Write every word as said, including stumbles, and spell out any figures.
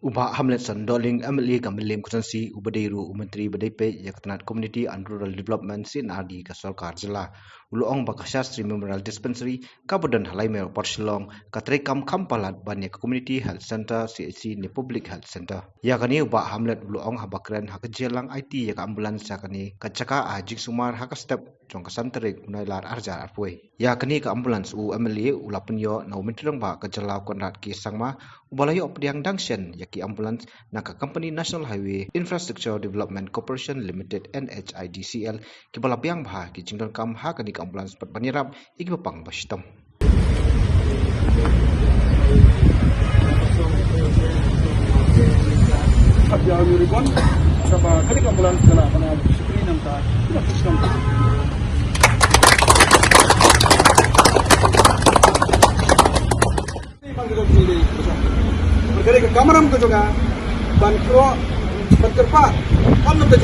U Bah Hamletson Dohling, M L A ka Mylliem Constituency, uba dei ruh u Myntri ba dei peit ïa ka tnat Community and Rural Development, C and R D, ka Sorkar Jylla, u la ong ba ka Shastri Memorial Dispensary kaba don ha Laimeo, Upper Shillong, ka treikam kham palat ban ïa ka Community Health Centre, C H C, ne Public Health Centre. Ïa kane u Bah Hamlet u la ong haba kren ha ka jingïalang aiti ïa ka ambulance ïa kane ka jaka ha jingsumar ha ka step jong ka san tarik u Nailar ar hajar arphew. Ïa kane ka ambulance u M L A u la pynïoh na u Myntri Rangbah ka Jylla u Conrad K Sangma, uba la ïoh pdiang dang shen ïa ki ambulance na ka Company National Highway Infrastructure Development Corporation Limited, N H I D C L, kiba la biang bha ki jingdonkam ha kane ka ambulance bad ban ïarap ïa kiba pang ba shitom. Khat ïa u ribon, kaba kane ka ambulance ka la, ka la shukri nangta, ka la shukri nangta. Ka dei ka kamram ka jong nga ban kyrpad, ban kyrpad, kam nang ka